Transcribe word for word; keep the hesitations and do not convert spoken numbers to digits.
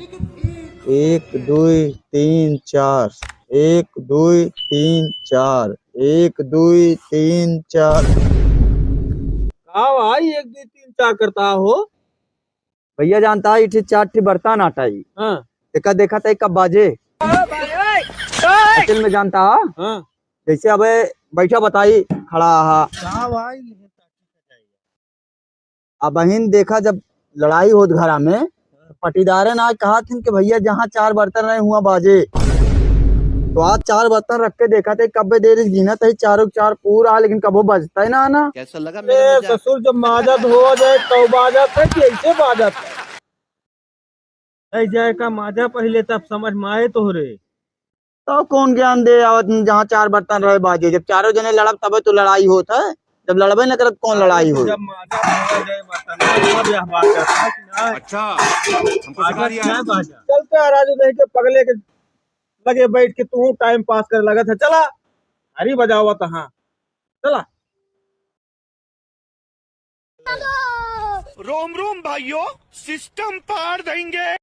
एक, दुई, तीन, चार। एक, दुई, तीन, चार। एक, दुई, तीन, चार। का भाई, एक, दुई, तीन, चार करता हो? भैया जानता है, इठे चार ठे बर्तन आटा ही। हाँ। एका देखा था, कब बाजे? असल में जानता है? हाँ। जैसे अबे बैठा बताई, खड़ा हा। का भाई? अबहिन देखा, जब लड़ाई होत घरा में, पटीदारे ना कहा थिन कि भैया, जहाँ चार बर्तन रहे, हुआ बाजे। तो आज चार बर्तन रख के देखा थे, कब्बे देर गिनत है, चारों के चार पूरा, लेकिन कबो बजता ही ना आना। कैसा लगा मेरा ए, मजाक? ससुर, जब माजत हो जाए, तब बाजत है कि ऐसे बाजत है? ऐ जाए का माजा पहिले, तब समझ में आए तोहरे। तब कौन ज्ञान दे आवत, जहाँ चार बर्तन रहे बाजे, जब चारों जने लड़ब तबे तो लड़ाई होत है, जब लड़बे न करत कौन लड़ाई होई? जब माजा पहिले जाए बर्तन, तब यह बात करता है कि ना? अच्छा, हमको सिखा दिया है। बाजा। चलते हैं राजू नहीं के पगले के लगे बैठ के तू टाइम पास करे लगत है, चला हरी बजावा तहाँ, चला। रोम रोम भाइयों, सिस्टम पार देंगे।